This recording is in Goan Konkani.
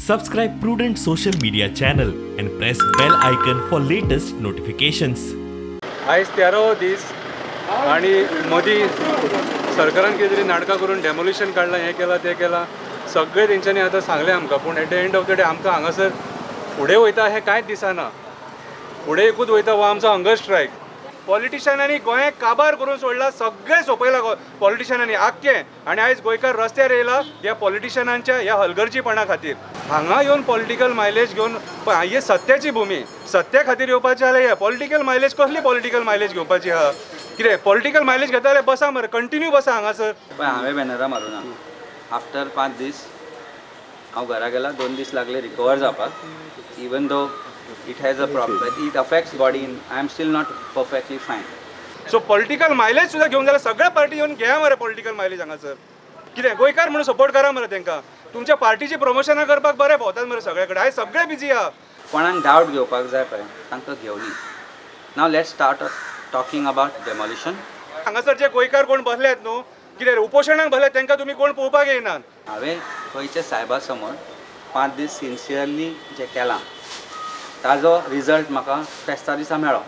Subscribe Prudent Social Media channel and press bell icon for latest notifications. आयज तेरावो दीस आनी मदीं सरकारान कितें तरी नाटकां करून डेमोलिशन काडलां, हें केलां, तें केलां, सगळें तेंच्यांनी आतां सांगलें आमकां. पूण at the end of the day आमकां हांगासर फुडें वयता हें कांयच दिसना. फुडें एकूच वयता, हो आमचो हंगर स्ट्रायक. पॉलिटिशनांनी गोंयाक काबार करून सोडला, सगळें सोंपयलां पॉलिटिशनांनी आख्खें. आनी आयज गोंयकार रस्त्यार येयला ह्या पॉलिटिशनांच्या ह्या हलगर्जीपणा खातीर. हांगा येवन पॉलिटिकल मायलेज घेवन पळय, ही सत्याची भुमी. सत्या खातीर येवपाचें जाल्यार हे पॉलिटिकल मायलेज, कसली पॉलिटिकल मायलेज घेवपाची आहा? कितें पॉलिटिकल मायलेज घेता जाल्यार बसा मरे, कंटिन्यू बसा हांगासर. पळय, हांवें बॅनरां मारूं ना. आफ्टर 5 दीस हांव घरा गेला. 2 दीस लागले रिकवर जावपाक. Even though it has a problem, it affects body, I am still not perfectly fine. So political mileage सुद्दां घेवन जाल्यार सगळ्या पार्टी येवन घेया मरे पॉलिटिकल मायलेज हांगासर. कितें गोंयकार म्हणून सपोर्ट करा मरे तांकां. तुमच्या पार्टीची प्रमोशनां करपाक बरें भोंवतात मरे सगळे कडेन. आयज सगळे बिजी आहा. कोणाक डावट घेवपाक जाय पळय, तांकां घेवनी. Now let start talking about demolition. हांगासर जे गोंयकार कोण बसल्यात न्हू, कितें रे, उपोशणाक बसल्यात, तांकां तुमी कोण पळोवपाक येयनात. हांवें गोंयच्या सायबा समोर 5 दीस सिन्सियरली जें केलां, ताजो रिजल्ट म्हाका फेस्ता दिसा मेळ्ळो.